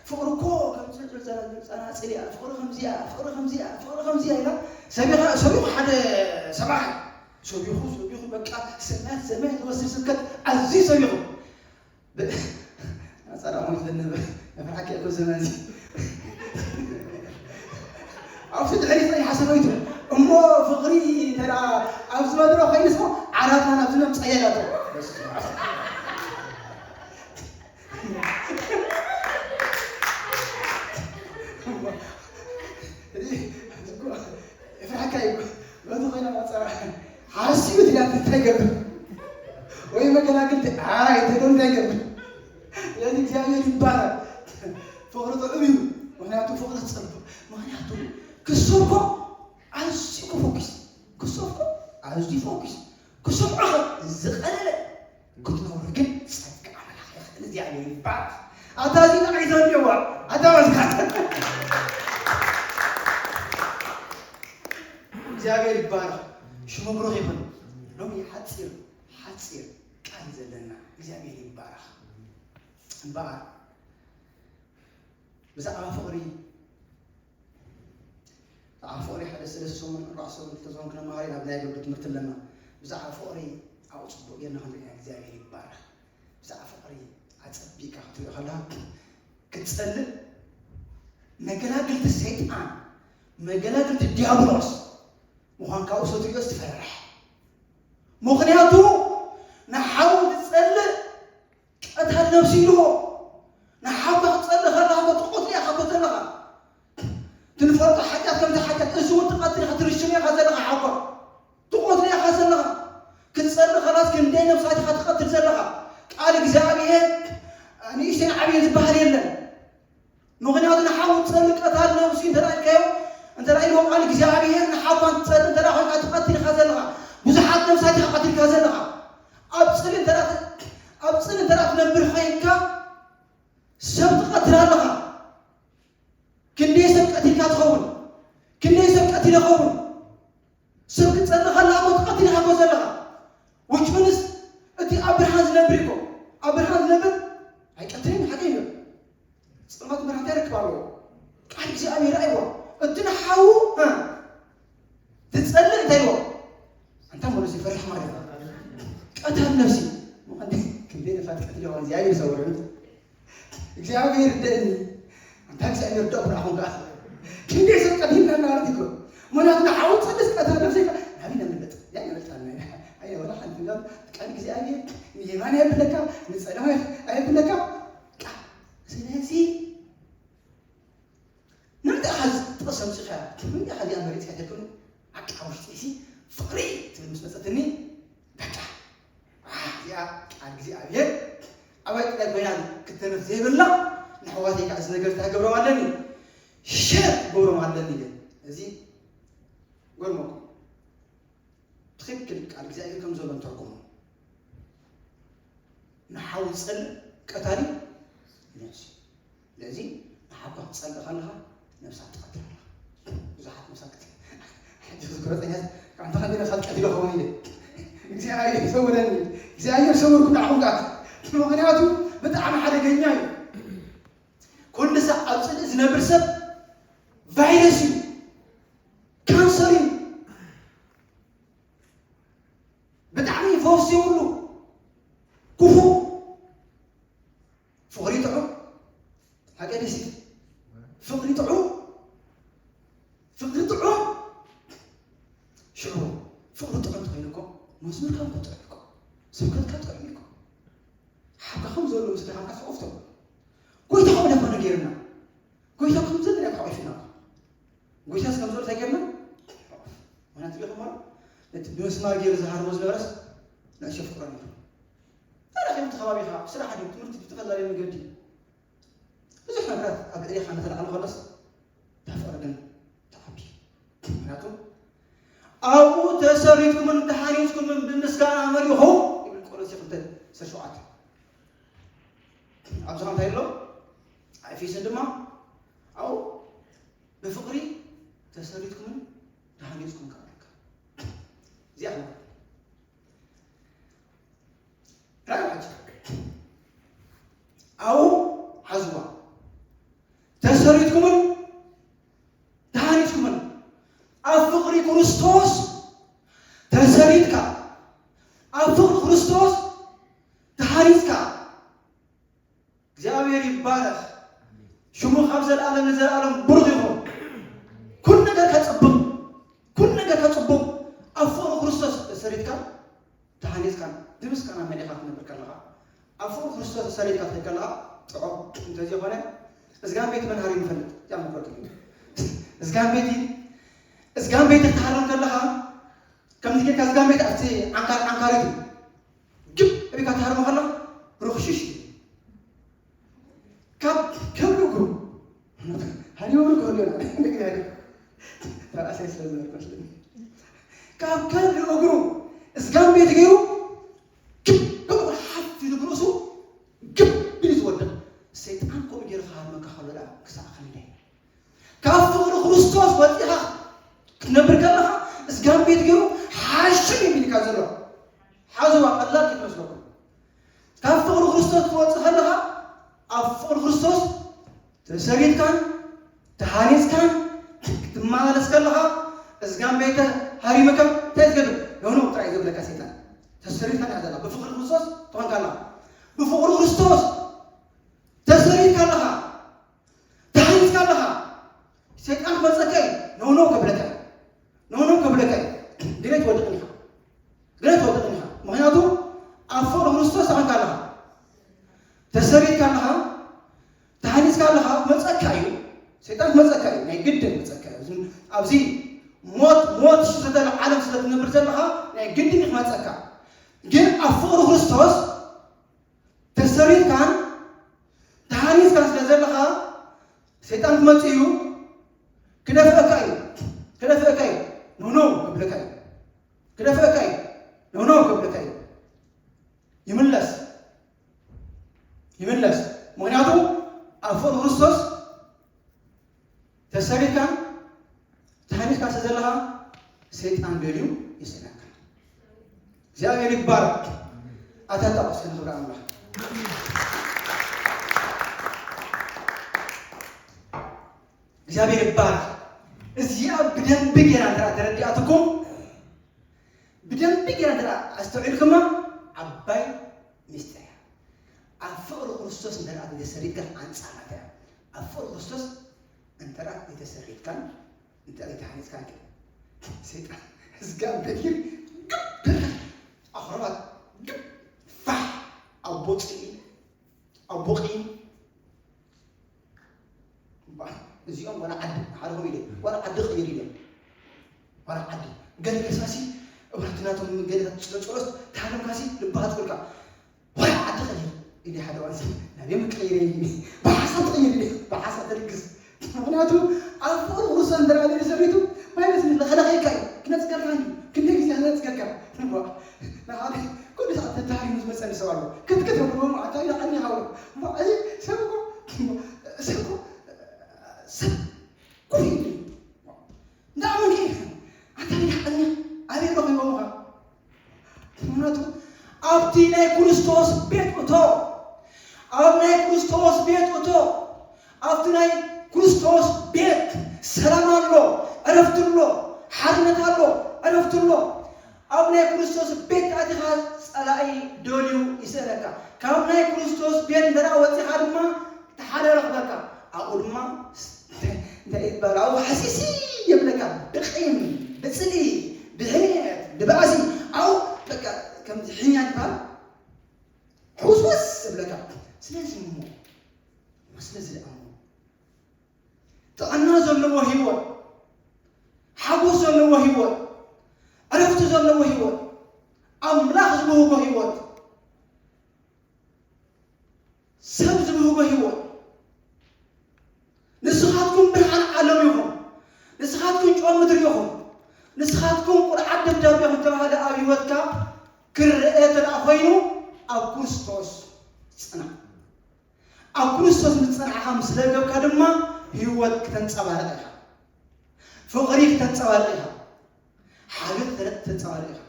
ፍቕሪ እኮ ከም ጽልጽል ጸና-፣ ጸናጽል እያ፣ ፍቕሪ ከምዚ እያ፣ ፍቕሪ ከምዚ እያ፣ ፍቕሪ ከምዚ እያ ኢላ ሰሚኻ-፣ ሰሚኹ ሓደ ሰብኣይ። ሰሚኹ፣ ሰሚኹ፣ በቃ ሰማያት ሰማያት ዝወስድ ስብከት ኣዝዩ ሰሚኹ። ኣጸራሞ ይዘንብ፣ መፍራሕኪ እኮ ዘመን እዚ። ኣብቲ ድሕሪት ጸኒሓ ሰበይቱ፣ እሞ ፍቕሪ እንተ ደኣ ኣብዚ መድረኽ ኮይኑስ፣ ዓራትና ናብዚ ነምጽኣ ኢላቶ። እዚ እኮ የፍርሓካ እዩ። በዚ ኮይና ማጻ ሓሲቡ ድላ እንታይ ገብር? ወይ መገላግልቲ፣ ኣይ፣ ተዶ እንታይ ገብር? ስለዚ እግዚኣብሔር ይባረክ። ፍቕሪ ጥዑም እዩ። ምኽንያቱ ፍቕሪ ጽቡቕ። ምኽንያቱ ክሱ እኮ ኣዝዩ እኮ ፎኪስ። ክሱ እኮ ኣዝዩ ፎኪስ። ክሱ ዝቐለለ ክትነብሩ ግን ጸጋ ኣምላኽ ይኽእል። እግዚኣብሔር ይባረክ። ኣታ እዚ ንዓይ ዘድልየዋ፣ ኣታ ወዝካ። እግዚኣብሔር ይባረክ። ሽሙ ብሩኽ ይኹን። ሎሚ ሓጺር፣ ሓጺር ቃል እዩ ዘለና። እግዚኣብሔር ይባረክ። እምበኣር ብዛዕባ ፍቕሪ፣ ብዛዕባ ፍቕሪ ሓደ ሰለስተ ሰሙን፣ ኣርባዕተ ሰሙን፣ ክልተ ሰሙን ክነመሃር ኢና፣ ኣብ ናይ ኣገልግሎት ትምህርቲ ኣለና። ብዛዕባ ፍቕሪ ኣብኡ ጽቡቕ ጌርና ክንርኢ ኢና። እግዚኣብሔር ይባረክ። ብዛዕባ ፍቕሪ ኣጸቢቕካ ክትሪኦ ከለኻ፣ ክትጸልእ መገላግልቲ ሰይጣን፣ መገላግልቲ ዲያብሎስ ምዃንካ ኣብኡ ስለ ትሪኦስ ትፈርሕ። ምኽንያቱ ንሓው ትጸልእ ቀታል ነብሲ ኢልዎ። ንሓውካ ክትጸልእ ከለኻ እኮ ትቐትሎ ኢኻ እኮ ዘለኻ። ትንፈልጦ ሓጢኣት ከምቲ ሓጢኣት፣ እዚ እውን ትቐትል ኢኻ፣ ትርሽኖ ኢኻ ዘለኻ ሓውካ። ትቐትሎ ኢኻ ዘለኻ። ክትጸልእ ከላስ ክንደይ ነብሳት ኢኻ ትቐትል ዘለኻ። ቃል እግዚኣብሔር ንእሽተይን ዓብይን ዝበሃል የለን። ምኽንያቱ ንሓው ትጸልእ ቀታል ነብሲ እንተ ደኣ ኢልካዮ፣ እንተ ደኣ ኢልዎ ቃል እግዚኣብሔር ንሓውካ ትጸልእ እንተ ደኣ ኮይንካ ትቐትል ኢኻ ዘለኻ። ብዙሓት ነብሳት ኢኻ ቀቲልካ ዘለኻ። ኣብ ጽልኢ እንተ ደኣ፣ ኣብ ጽልኢ እንተ ደኣ ትነብር ኮይንካ ሰብ ትቐትል ኣለኻ። ክንደይ ሰብ ቀቲልካ ትኸውን? ክንደይ ሰብ ቀቲለ ይኸውን? ሰብ ክትጸልእ ከላ እኮ ትቐትል ኢኻ እኮ ዘለኻ። Which means እቲ ኣብ ብርሃን ዝነብር እኮ፣ ኣብ ብርሃን ዝነብር ኣይቀትልን፣ ሓቂ እዩ። ጸልማት ብርሃን እንታይ ርክብ ኣለዎ? ቃል እግዚኣብሔር ኣይዎ። እቲ ንሓዉ፣ እ፣ ትጸልእ እንታይ ይዎ? ኣንታ እሞ ነዚ ይፈርሕ ማለት እዩ። ቀታል ነፍሲ። ክንደይ፣ ክንደይ ነፋት ቀትል ይኸውን እግዚኣብሔር ይሰውር። እግዚኣብሔር ይርደእኒ። ኣንታ እግዚኣብሔር ደኣ ንዓኹም ከኣ። ክንደይ ሰብ ቀቲልና ማለት እዩ። ምኽንያቱ ንሓዉ ትጸልስ ቀታል ነፍሲ ከ ናበይ ነምልጥ? ያ ይመልጣልና። ኣይ ወላ ሓንቲ እንዳል ቃል እግዚኣብሔር ንየማን ኣይብለካ፣ ንጸለማ ኣይብለካ። ስለዚ ንምንታይ ኢኻ እዚ ጥቕሲ ኣምጺእካ? ንምንታይ ኢኻ እዚኣ መሪጽካ? ተልኩኒ፣ በቃ ውሽጢ እዚ ፍቕሪ ትብል ምስ መጸትኒ፣ በቃ፣ ዋ፣ እዚኣ ቃል እግዚኣብሔር ኣባይ ጥራይ ኮይና ክትተርፍ ዘይብላ፣ ንኣሕዋተይ ከዓ እዚ ነገር እንታይ ክገብሮም ኣለኒ? ሸር ክገብሮም ኣለኒ። ግን እዚ ጎርመኩም። ትኽክል ቃል እግዚኣብሔር ከም ዘሎ ንተርጉሞ። ንሓው ዝጸልእ ቀታሊ ነፍሲ። ስለዚ ንሓውካ ክትጸልእ ከለኻ ነፍሳት ትቐትል ኣለኻ። ብዙሓት ነፍሳት ቅትል። ሕጂ ዝቁረጸኛ፣ ኣንታ ከንዲ ነፍሳት ቀቲለ ክኸውን ኢለ። እግዚኣብሔር ይሰውረኒ። እግዚኣብሔር ሰውርኩም ንዓኹም ከኣ። ምኽንያቱ ብጣዕሚ ሓደገኛ እዩ። ኩሉ ሳዕ ኣብ ጽልኢ ዝነብር ሰብ ቫይረስ እዩ። ካንሰር እዩ። ብጣዕሚ ፈውሲ የብሉ። ክፉእ። ፍቕሪ ጥዑም። ሓቂ ድሲ? ፍቕሪ ጥዑም። ፍቕሪ ጥዑም። ሽዑ ፍቕሪ ጥዑም እንተኾይኑ እኮ መዝሙርካ እኮ ጥዑም እኮ። ስብከትካ ጥዑም እኮ። ሓብካ ከም ዘሎ ምስ ደሓንካ ስቆፍቶ። ጎይታ ከምኡ ደኾነ ገይርና። ጎይታ ከም ዘሎ ኢና ተሓቂፍና። ጎይታስ ከም ዘሎ እንታይ ገይርና? ምኽንያቱ ዲኹም እሞ እቲ ብምስማር ገይሩ ዝሃርሞ ዝነበረስ ንእሽቶ ፍቅሮ ነይሩ። ታዲያ ከምቲ ከባቢኻ፣ ብስራሕ ድዩ፣ ብትምህርቲ፣ ብዝተፈላለየ መገዲ ብዙሕ ነገራት ኣብ ልዕሌኻ እናተላዕለ ከሎስ፣ እታ ፍቕሪ ግን ትዓቢ። ምኽንያቱ ኣብኡ ተሰሪትኩምን ተሃኒጽኩምን ብምስጋና መሪኹ ይብል ቆሎሴ ክልተ ዓሰርተ ሸውዓተ። ኣብዚ ኸ እንታይ ኣሎ? ኣብ ኤፌሶን ድማ ኣብኡ ብፍቕሪ ተሰሪትኩምን ተሃኒጽኩምን ከኣ ይርከብ። እዚኣ እያ። ራእይ ሓቂ። ኣብኡ ሓዝዋ። ተሰሪትኩምን ተሃኒጽኩምን ኣብ ፍቕሪ ክርስቶስ ተሰሪትካ፣ ኣብ ፍቕሪ ክርስቶስ ተሃኒጽካ። እግዚኣብሔር ይባረኽ። ሽሙ ካብ ዘለኣለም ንዘለኣለም ብሩኽ ይኹን። ኩሉ ነገር ከጽብቕ፣ ኩሉ ነገር ከጽብቕ ኣብ ፍቕሪ ክርስቶስ ተሰሪትካ፣ ተሃኒጽካን ብምስጋና መሊኻ ክትነብር ከለኻ፣ ኣብ ፍቕሪ ክርስቶስ ተሰሪትካ ክትከድ ከለኻ፣ ጥዑም እንተዘይኮነ፣ እዝጋም ቤት መን ሃሪሙ ይፈልጥ? እዚኣ መፍረዲ እዩ። እዝጋም ቤት፣ እዝጋም ቤት ክትሃርም ከለኻ፣ ከምዚ ጌርካ እዝጋም ቤት ኣብቲ ዓንካር፣ ዓንካሪት እዩ። ጅብ ኣቢልካ ትሃርሞ ከለኻ፣ ርኽሽሽ እዩ። ካብ ከብዲ እግሩ፣ ሃሪሙ ክህሉ ይኽእል እዩ። ተራእሰይ ስለ ዝነበርኩ መስለኒ። ካብ ከብዲ እግሩ እዝጋም ቤት ገይሩ፣ ግብ፣ ግብ፣ ሓፍ ኢሉ ብርእሱ፣ ግብ ኢሉ ዝወድቕ። ሰይጣን ከምኡ ገይሩ ክሃርመካ ከሎ ደኣ ክሳዕ ክንደይ? ካብ ፍቕሪ ክርስቶስ ወጺኻ ክትነብር ከለኻ፣ እዝጋም ቤት ገይሩ ሓሽም ይብልካ ዘሎ። ሓዝዋ ቀላል ክትመስለኩም። ካብ ፍቕሪ ክርስቶስ ክትወጽእ ከለኻ፣ ኣብ ፍቕሪ ክርስቶስ ተሰሪትካን ተሃኒጽካን ክትመላለስ ከለኻ፣ እዝጋም ቤት ሃሪምካ እንታይ ዝገብር? ኖ፣ ኖ ጥራይ ዝብለካ ሰይጣን። ተሰሪትካን እያ ዘላ። ብፍቕሪ ክርስቶስ ትኾንካ ኣለኻ። ብፍቕሪ ክርስቶስ ተሰሪትካ ኣለኻ። ተሃኒጽካ ኣለኻ። ሰይጣን ክመጸካ እዩ። ኖ፣ ኖ ከብለካ እዩ። ኖ፣ ኖ ከብለካ እዩ። ግደ ትወድቕ ኢኻ። ግደ ትወድቕ ኢኻ። ምኽንያቱ ኣብ ፍቕሪ ክርስቶስ ተኾንካ ኣለኻ። ተሰሪትካ ኣለኻ። ተሃኒጽካ ኣለኻ። ክመጸካ እዩ። ሰይጣን ክመጸካ እዩ። ናይ ግድን ክመጸካ እዩ። ኣብዚ፣ ኣብዚ ሞት፣ ሞት ዝተለ ዓለም ስለ ትነብር ዘለኻ ናይ ግድን እዩ ክመጸካ። ግን ኣብ ፍቕሪ ክርስቶስ ተሰሪትካን ተሃኒጽካን ስለ ዘለኻ ሰይጣን ክመጽእ እዩ። ክደፍአካ እዩ። ክደፍአካ እዩ። ኖ፣ ኖ ከብለካ እዩ። ክደፍአካ እዩ። ኖ፣ ኖ ከብለካ እዩ። ይምለስ። ይምለስ። ምኽንያቱ ኣብ ፍቕሪ ክርስቶስ ተሰሪትካን ተሃኒጽካን ስለ ዘለኻ ሰይጣን ደልዩ ይስእነካ። እግዚኣብሔር ይባረክ። ኣታ ጣቕሰ ንኽብሪ ኣምላኽ። እግዚኣብሔር ይባረክ። እዚኣ ብደንቢ ጌራ እንተ ተረዲኣትኩም፣ ብደንቢ ጌራ እንተ ኣስተውዒልኩማ፣ ዓባይ ምስጢር እያ። ኣብ ፍቕሪ ክርስቶስ እንተ ተሰሪትካ ኣንጻር ናታ እያ። ኣብ ፍቕሪ ክርስቶስ እንተ ዘይተሰሪትካን እንተ ዘይተሃኒጽካን ግን ሰይጣን እዝጋም በጊር ግብር ኣኽሮባት ግብ ፋሕ ኣቦ ጽልኢ ኣቦ ቂም። እዚኦም ዋላ ዓዲ ሓደ ኾም ኢለ ዋላ ዓዲ ቀይር ኢለ ዋላ ዓዲ ገለ ከሳሲ እብራትናቶም ገለ ጸሎት ተሃለምካሲ ልባሃት ቁልካ ዋላ ዓዲ ቀይር ኢለ ሓደ ዋንስ ናብየ ምቀይረ ብሓሳብ ቀይር ኢለ ብሓሳብ ተልግስ ምኽንያቱ ኣብ ፍቕሪ ቁርሰ እንድርኣ ኢለ ሰሪቱ ቫይረስ ንለኸለኸይካ እዩ ክነጽገርካ እዩ ክንደይ ግዜ ክነጽገርካ ንሓደ ኩሉ ሰዓት ተታሃሪሙ ዝመጸኒ ሰብ ኣሎ ክትክት ብሎ ኣታ ኢለ ቀኒ ሃብሎ እዚ ሰብ እኮ ሰብ እኮ ሰብ ኩሉ እንዳመንከ ኣታ ኢለ ቀኒ ኣበይ ረኺቦምኻ ምኽንያቱ ኣብቲ ናይ ክርስቶስ ቤት እቶ ኣብ ናይ ክርስቶስ ቤት እቶ ኣብቲ ናይ ክርስቶስ ቤት ሰላም ኣሎ ዕረፍቲ ኣሎ ሓርነት ኣሎ ዕረፍቲ ኣሎ ኣብ ናይ ክርስቶስ ቤት ኣቲኻ ጸላኢ ደልዩ ይስእነካ ካብ ናይ ክርስቶስ ቤት እንተ ወፂኻ ድማ ተሓደ ረኽበካ ኣብኡ ድማ እንታይ ይባል ኣብኡ ሓሲሲ የብለካ ብቂም ብፅሊ ብሕንየት ብባእሲ ኣብኡ በቃ ከምዚ ሕኛ ይባል ሕውስወስ ዝብለካ ስለዚ እሞ ስለዚ ደኣ እሞ ጥዕና ዘለዎ ህይወት ሓጎስ ዘለዎ ህይወት ዕረፍቲ ዘለዎ ዝብህጎ ህይወት፣ ሰብ ዝብህጎ ህይወት። ንስኻትኩም ብርሃን ዓለም ኢኹም። ንስኻትኩም ጨው ምድሪ ኢኹም። ንስኻትኩም ቁርዓት ደብዳቤ ኢኹም ተባህለ ኣብ ህይወትካ ክረአ ተደኣ ኮይኑ ኣብ ክርስቶስ ጽናዕ። ኣብ ክርስቶስ ምስ ጸናዕካ ምስ ለገብካ ድማ ህይወት ክተንጸባርቕ ኢኻ። ፍቕሪ ክተንጸባርቕ ኢኻ። ሓልዮት ክተንጸባርቕ ኢኻ።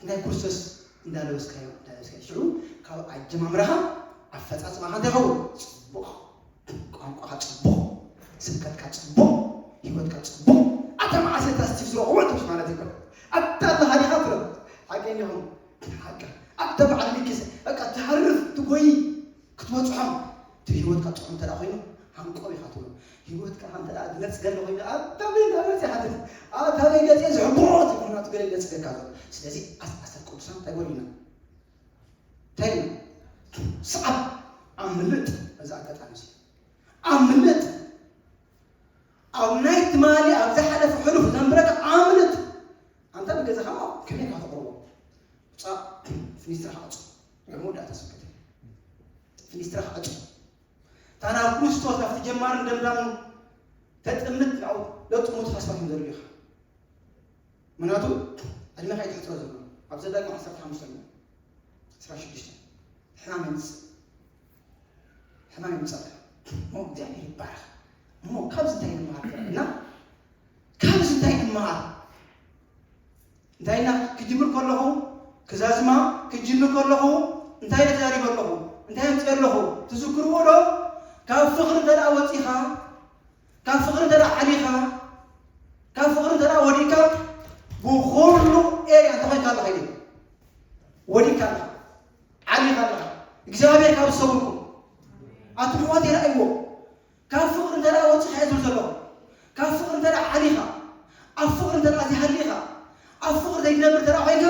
ናይ ክርስቶስ እንዳለበስካዮ እንዳለበስካዮ ሽዑ ካብ ኣጀማምራኻ ኣፈጻጽማኻ እንታይ ይኸውን? ጽቡቕ። ቋንቋኻ ጽቡቕ፣ ስብከትካ ጽቡቕ፣ ህይወትካ ጽቡቕ። ኣታ መዓስ እታ ስቲቭ ዝረኸቦ እንተስ ማለት ይኮን ኣታ ኣለኻ ዲኻ ትረብ ሓቀኛ ይኹን ሓቀ ኣታ በዓል ሚኪስ በቃ ትሃርፍ ትጎይ ክትበጽሖም እቲ ህይወትካ ጥዑም እንተ ደኣ ኮይኑ ሃንቆብ ኢኻ ትብሎ። ህይወትካ እንተ ደኣ ዝነጽገለ ኮይኑ ኣታ በይ እንዳበጽ ይሓትት ኣታ በይ ገጽ ዝሕቦ ትብሎ ናቱ ገለ ገጽ ገካ ዘሎ። ስለዚ ኣስ ኣሰር ቅዱሳን እንታይ ጎዲልና እንታይ ኢልና? ሰዓት ኣምልጥ። በዛ ኣጋጣሚ እዚ ኣምልጥ። ኣብ ናይ ትማሊ ኣብ ዝሓለፈ ሕሉፍ ዘንብረካ ኣምልጥ። ኣንታ ንገዛኻ ከመይ ኢኻ ተቕርቦ? ውፃእ። ፍኒስትራኻ ዕፁ። ናይ መወዳእታ ስብከት። ፍኒስትራኻ ዕፁ። እታ ናብ ክርስቶስ ኣብቲ ጀማርን ደምዳምን ተጥምት ናብኡ ለጥሙት ሃስባት እዩ ዘሎ ኢኻ። ምክንያቱ ዕድሜኻ እዩ ትሕፅሮ ዘሎ። ኣብ ዘዳግም ዓሰርተ ሓሙሽተ ዕስራ ሽዱሽተ ሕማም የምፅእ። ሕማም የምፅእ። እሞ እግዚኣብሔር ይባረክ። እሞ ካብዚ እንታይ ንምሃር እና ካብዚ እንታይ ንምሃር? እንታይ ኢና ክጅምር ከለኹ ክዛዝማ ክጅምር ከለኹ እንታይ ተዛሪበ ኣለኹ? እንታይ ኣምፅእ ኣለኹ? ትዝክርዎ ዶ? ካብ ፍቕሪ እንተ ደኣ ወፂኻ ካብ ፍቕሪ እንተ ደኣ ዓሊኻ ካብ ፍቕሪ እንተ ደኣ ወዲእካ ብኹሉ ኤርያ እንታይ ኮይንካ ኣለኻ ኢሉ ወዲእካ ኣለኻ ዓሊኻ ኣለኻ እግዚኣብሔር ካብ ዝሰውርኩም ኣቱም ኣሕዋት የረኣይዎ ካብ ፍቕሪ እንተ ደኣ ወፂኻ እየ ዝብል ዘለኹ ካብ ፍቕሪ እንተ ደኣ ዓሊኻ ኣብ ፍቕሪ እንተ ደኣ ዘይሃሊኻ ኣብ ፍቕሪ ዘይትነብር እንተ ደኣ ኮይንካ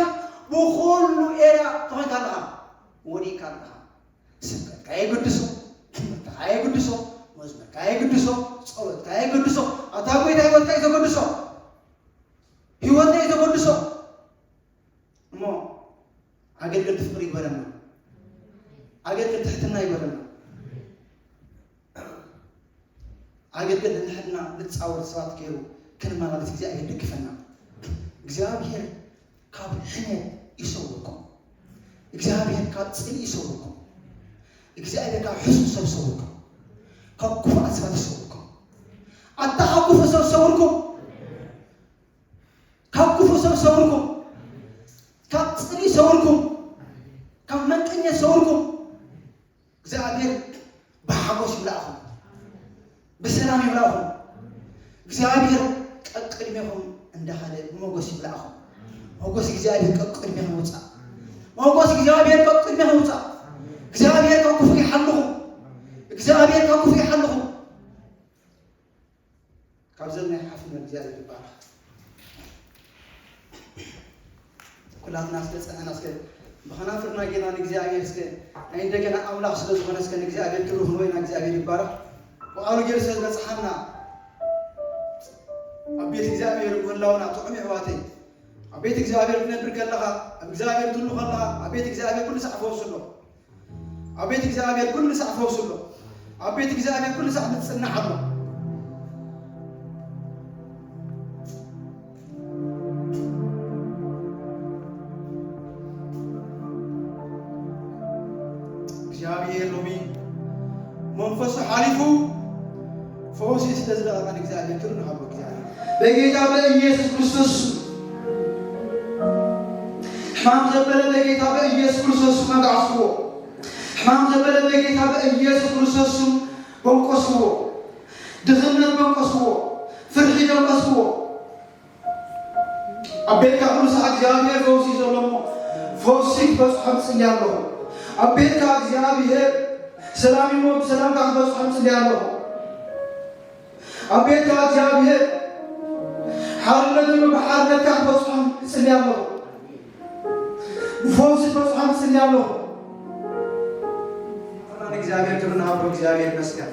ብኹሉ ኤርያ እንታይ ኮይንካ ኣለኻ ወዲእካ ኣለኻ ስብከትካ የገድሶ፣ ትምህርትካ የገድሶ፣ መዝሙርካ የገድሶ፣ ጸሎትካ የገድሶ፣ ኣታ ጎይታ ህይወትካ እዩ ዘገድሶ። ህይወትና እዩ ዘገድሶ። እሞ ኣገልግል ፍቕሪ ይግበረና። ኣገልግል ትሕትና ይግበረና። ኣገልግል ንሕድና ንጻወር ሰባት ገይሩ ክንመላለስ እግዚኣብሔር ይደግፈና። እግዚኣብሔር ካብ ሕነ ይሰውርኩም። እግዚኣብሔር ካብ ጽልኢ ይሰውርኩም። እግዚኣብሔር ካብ ሕሱም ሰብ ይሰውርኩም። ካብ ክፉኣት ሰባት ይሰውርኩም። ኣታ ካብ ክፉእ ሰብ ይሰውርኩም። ካብ ክፉእ ሰብ ይሰውርኩም። ካብ ጽልኢ ይሰውርኩም። ካብ መንቀኛ ይሰውርኩም። እግዚኣብሔር ብሓጎስ ይምላእኹም፣ ብሰላም ይምላእኹም። እግዚኣብሔር ቀቅድሜኹም እንዳኸደ ብሞገስ ይምላእኹም። ሞገስ እግዚኣብሔር ቀቅድሜኹም ይውፃእ። ሞገስ እግዚኣብሔር ቀቅድሜኹም ይውፃእ። እግዚኣብሔር ካብ ክፉእ ይሓልኹም። እግዚኣብሔር ካብ ክፉእ ይሓልኹም። ካብዘን ናይ ሓፍና እግዚኣብሔር ይባረኽ። ኩላትና እስከ ጸንዕና እስከ ብኸናፍርና ጌና ንእግዚኣብሔር እስከ ናይ እንደገና ኣምላኽ ስለ ዝኾነ እስከ ንእግዚኣብሔር ክብሪ ክንወይና እግዚኣብሔር ይባረኽ። ብቓሉ ገይሩ ስለ ዝበጽሓና ኣብ ቤት እግዚኣብሔር ምህላውና ጥዑም የሕዋተይ። ኣብ ቤት እግዚኣብሔር ትነብር ከለኻ ኣብ እግዚኣብሔር ትህሉ ከለኻ ኣብ ቤት እግዚኣብሔር ኩሉ ሳዕ ፈውሱ ኣሎ። ኣብ ቤት እግዚኣብሔር ኩሉ ሳዕ ፈውሱ ኣሎ። ኣብ ቤት እግዚኣብሔር ኩሉ ሳዕ ምጽናዕ ኣሎ። እግዚኣብሔር ሎሚ መንፈሱ ሓሊፉ ፈውሲ ስለ ዝለኣኻ ንእግዚኣብሔር ክብሪ ንሃቦ። እግዚኣብሔር በጌታ በኢየሱስ ክርስቶስ ሕማም ዘበለ በጌታ በኢየሱስ ክርስቶስ መጋዕስዎ። ሕማም ዘበለ በጌታ በኢየሱስ ክርስቶስ ስም በንቆስዎ። ድኽነት በንቆስዎ። ፍርሒ ደንቆስዎ። ኣብ ቤትካ ኩሉ ሰዓት እግዚኣብሔር ፈውሲ እዩ ዘሎ እሞ ፈውሲ ክበፅሖም ፅልያ ኣለኹ። ኣብ ቤትካ እግዚኣብሔር ሰላም እሞ ብሰላምካ ክበፅሖም ፅልያ ኣለኹ። ኣብ ቤትካ እግዚኣብሔር ሓርነት እሞ ብሓርነትካ ክበፅሖም ፅልያ ኣለኹ። ብፈውሲ ክበፅሖም ፅልያ ኣለኹ። ንእግዚኣብሔር ክብሪ ንሃቦ። እግዚኣብሔር ይመስገን።